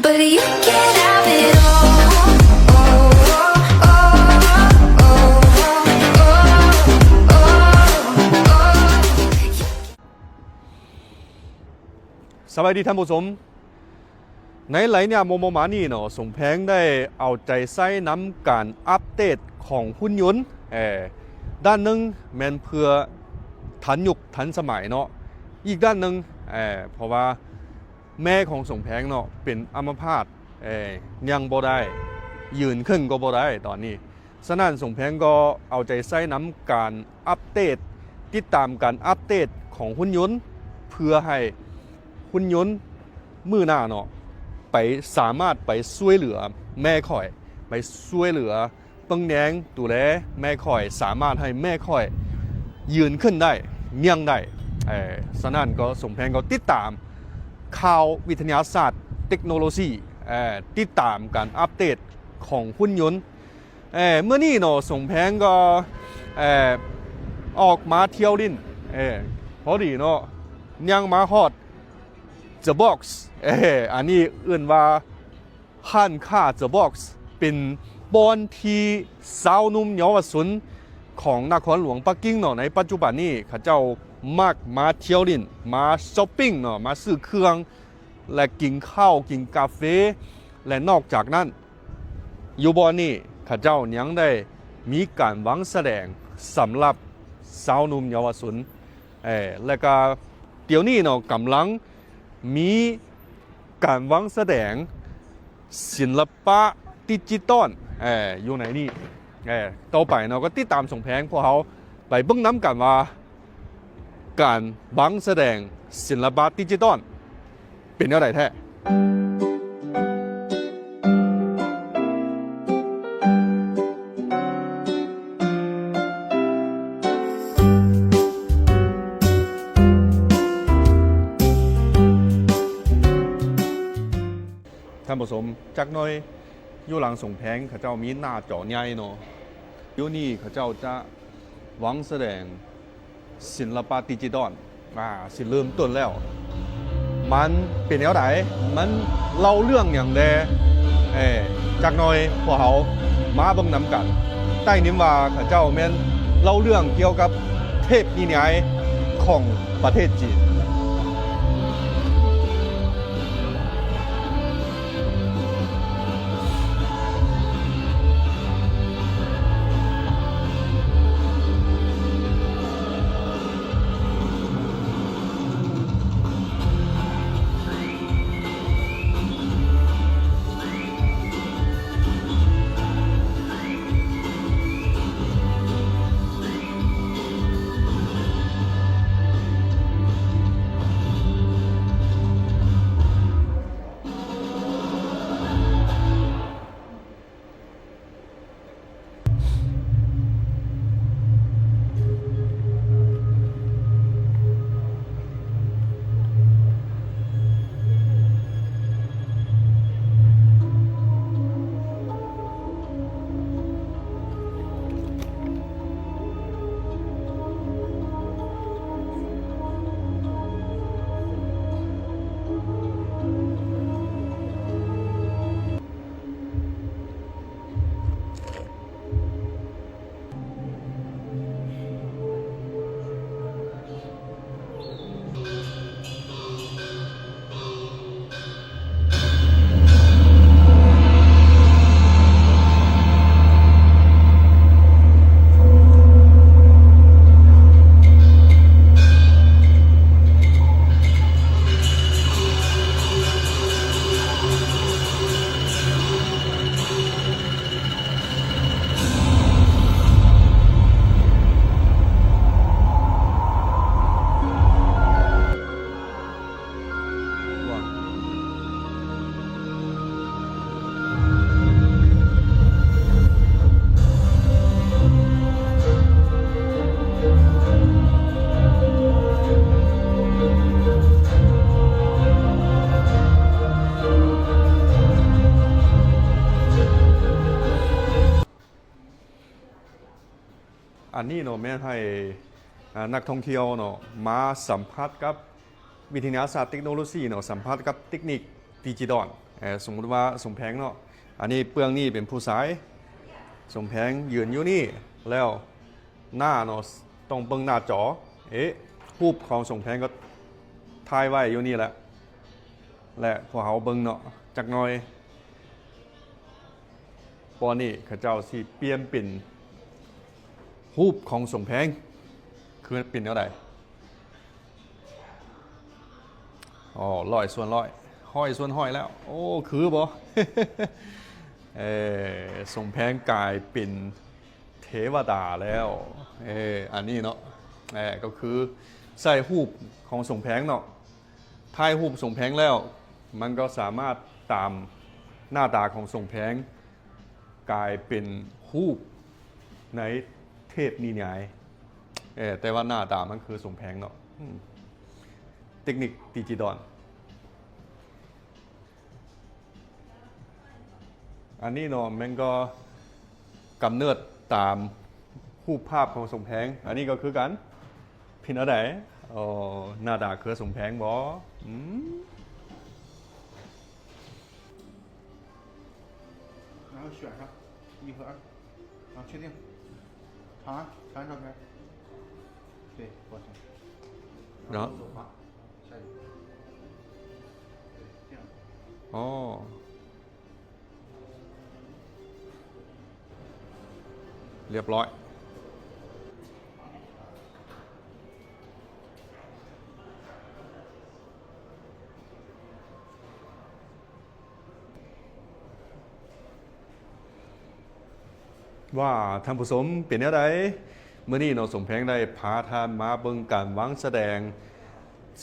But you can't have it all. ສະບາຍດີທ່ານຜູ້ຊົມ. ໃນໄລຍະມໍ່ໆມານີ້ເນາະ, ສົມແພງໄດ້ເອົາໃຈໃສ່ນຳການອັບເດດຂອງຫຸ່ນຍົນ, ເອີ ດ້ານໜຶ່ງແມ່ນເພື່ອທັນຍຸກທັນສະໄໝເນາະ, ອີກດ້ານໜຶ່ງ ເອີ ເພາະວ່າແມ່ຂອງສົມແພງເນາະ ເປັນອຳມະພາດ, ເອີ ຍ່າງບໍ່ໄດ້, ຢືນຂຶ້ນກໍບໍ່ໄດ້ຕອນນີ້. ສະນັ້ນ ສົມແພງກໍເອົາໃຈໃສ່ນຳການອັບເດດ, ຕິດຕາມການອັບເດດຂອງຫຸ່ນຍົນ ເພື່ອໃຫ້ຫຸ່ນຍົນມື້ໜ້າເນາະ ໄປ ສາມາດໄປຊ່ວຍເຫຼືອແມ່ຂ້ອຍ, ໄປຊ່ວຍເຫຼືອເບິ່ງແຍງດູແລແມ່ຂ້ອຍ, ສາມາດໃຫ້ແມ່ຂ້ອຍຢືນຂຶ້ນໄດ້, ຍ່າງໄດ້. ເອີ ສະນັ້ນກໍ ສົມແພງກໍຕິດຕາມຂ່າວວິທະຍາສາດເຕັກໂນໂລຊີ, ເອີ ຕິດຕາມການອັບເດດຂອງຫຸ່ນຍົນ. ເອີ ມື້ນີ້ເນາະ ສົມແພງກໍ ເອີ ອອກມາທ່ຽວຫຼິ້ນ, ເອີ ພໍດີເນາະ ຍ່າງມາຮອດ The Box, ເອີ ອັນນີ້ເອີ້ນວ່າຮ້ານຄ້າ The Box, ເປັນບ່ອນທີ່ຊາວໜຸ່ມເຍົາວະຊົນຂອງນະຄອນຫຼວງປັກກິ່ງເນາະ ໃນປັດຈຸບັນນີ້ ເຂົາເຈົ້າມັກມາທ່ຽວຫຼິ້ນ, ມາຊັອບປິງເນາະ, ມາຊື້ເຄື່ອງ ແລະ ກິນເຂົ້າ ກິນກາເຟ. ແລະ ນອກຈາກນັ້ນ ຢູ່ບ່ອນນີ້ເຂົາເຈົ້າຍັງໄດ້ມີການວາງສະແດງສຳລັບຊາວໜຸ່ມເຍົາວະຊົນ, ເອີ ແລະກະດຽວນີ້ເນາະ ກຳລັງມີການວາງສະແດງສິນລະປະດິຈິຕອນ ເອີ ຢູ່ໃນນີ້. ເອີ ຕໍ່ໄປເນາະ ກໍຕິດຕາມສົມແພງ ພວກເຮົາໄປເບິ່ງນຳກັນວ່າ ການວາງສະແດງສິນລະປະດິຈິຕອນເປັນແນວໃດແທ້. ທ່ານຜູ້ຊົມ, ຈັກໜ່ອຍຢູ່ຫຼັງສົມແພງ ເຂົາເຈົ້າມີໜ້າຈໍໃຫຍ່ເນາະ, ຢູ່ນີ້ເຂົາເຈົ້າຈະວາງສະແດງ ສິນລະປະດິຈິຕອນ ອາ ຊິເລີ່ມຕົ້ນແລ້ວ. ມັນເປັນແນວໃດ? ມັນເລົ່າເລື່ອງຫຍັງແດ່? ເອີ ຈັກໜ່ອຍພວກເຮົາມາເບິ່ງນຳກັນ. ໄຕ້ຍິນວ່າເຂົາເຈົ້າແມ່ນເລົ່າເລື່ອງກ່ຽວກັບເທບນິຍາຍຂອງປະເທດຈີນ. ອັນນີ້ເນາະ ແມ່ນໃຫ້ ອາ ນັກທ່ອງທ່ຽວເນາະ ມາສຳຜັດກັບວິທະຍາສາດເຕັກໂນໂລຊີເນາະ, ສຳຜັດກັບເຕັກນິກດິຈິຕອນ ເອີ ສົມມຸດວ່າສົມແພງເນາະ ອັນນີ້ເບື້ອງນີ້ເປັນຜູ້ຊາຍ ສົມແພງຢືນຢູ່ນີ້ ແລ້ວໜ້າເນາະ ຕ້ອງເບິ່ງໜ້າຈໍ ເອະ ຮູບຂອງສົມແພງກໍຖ່າຍໄວ້ຢູ່ນີ້ແຫຼະ ແລະ ພວກເຮົາເບິ່ງເນາະ ຈັກໜ່ອຍ ຕອນນີ້ເຂົາເຈົ້າຊິປ່ຽນເປັນຮູບຂອງສົມແພງ ຄືເປັນແນວໃດ? ອໍ ຮ້ອຍສ່ວນຮ້ອຍ ຮ້ອຍສ່ວນຮ້ອຍແລ້ວ ໂອ້ ຄືບໍ່? ເອີ ສົມແພງກາຍເປັນເທວະດາແລ້ວ ເອີ ອັນນີ້ເນາະ ເອີ ກໍຄືໃສ່ຮູບຂອງສົມແພງເນາະ ຖ່າຍຮູບສົມແພງແລ້ວ ມັນກໍສາມາດຕາມໜ້າຕາຂອງສົມແພງ ກາຍເປັນຮູບໃນເທບນິຍາຍ ເອີ ແຕ່ວ່າໜ້າຕາມັນຄືສົມແພງເນາະ ອືມ ເຕັກນິກດິຈິຕອນ ອັນນີ້ເນາະ ແມ່ນກໍກຳເນີດຕາມຮູບພາບຂອງສົມແພງ ອັນນີ້ກໍຄືກັນ ເປັນແນວໃດ? ໂອ້ ໜ້າຕາຄືສົມແພງບໍ່? ອືມ 然后选上一和二，然后确定。长按，长按照片。对，我操。然后走吧，下一个。对，这样。哦。 ຮຽບຮ້ອຍ ວ່າທ່ານຜູ້ຊົມເປັນແນວໃດ? ມື້ນີ້ເນາະ ສົມແພງໄດ້ພາທ່ານມາເບິ່ງການວາງສະແດງ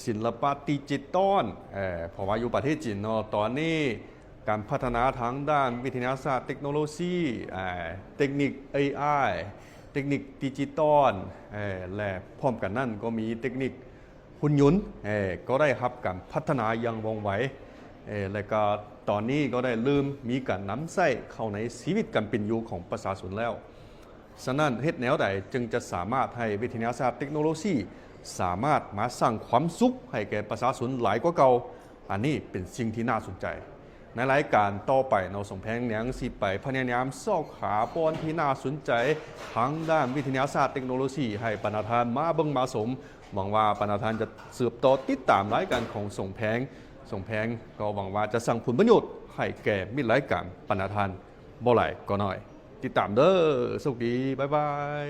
ສິນລະປະດິຈິຕອນ ເພາະວ່າຢູ່ປະເທດຈີນເນາະ ຕອນນີ້ ການພັດທະນາທາງດ້ານວິທະຍາສາດເຕັກໂນໂລຊີ, ເຕັກນິກເອໄອ, ເຕັກນິກດິຈິຕອນ ແລະ ພ້ອມກັນນັ້ນກໍມີເຕັກນິກຫຸ່ນຍົນ ກໍໄດ້ຮັບການພັດທະນາຢ່າງວ່ອງໄວ ແລະ ກໍຕອນນີ້ກໍໄດ້ເລີ່ມມີການນຳໃຊ້ເຂົ້າໃນຊີວິດການເປັນຢູ່ຂອງປະຊາຊົນແລ້ວ. ສະນັ້ນ ເຮັດແນວໃດຈຶ່ງຈະສາມາດໃຫ້ວິທະຍາສາດເຕັກໂນໂລຊີສາມາດມາສ້າງຄວາມສຸກໃຫ້ແກ່ປະຊາຊົນຫຼາຍກວ່າເກົ່າ? ອັນນີ້ເປັນສິ່ງທີ່ໜ້າສົນໃຈ. ໃນລາຍການຕໍ່ໄປເນາະ ສົມແພງຍັງຊິໄປພະຍາຍາມຊອກຫາບ່ອນທີ່ໜ້າສົນໃຈທາງດ້ານວິທະຍາສາດເຕັກໂນໂລຊີໃຫ້ບັນດາທ່ານມາເບິ່ງມາຊົມ. ຫວັງວ່າບັນດາທ່ານຈະສືບຕໍ່ຕິດຕາມລາຍການຂອງສົມແພງ. ສົມແພງກໍຫວັງວ່າຈະສ້າງຜົນປະໂຫຍດໃຫ້ແກ່ມິດລາຍການບັນດາທ່ານບໍ່ຫຼາຍກໍໜ້ອຍ. ຕິດຕາມເດີ. ໂຊກດີ. ບາຍບາຍ.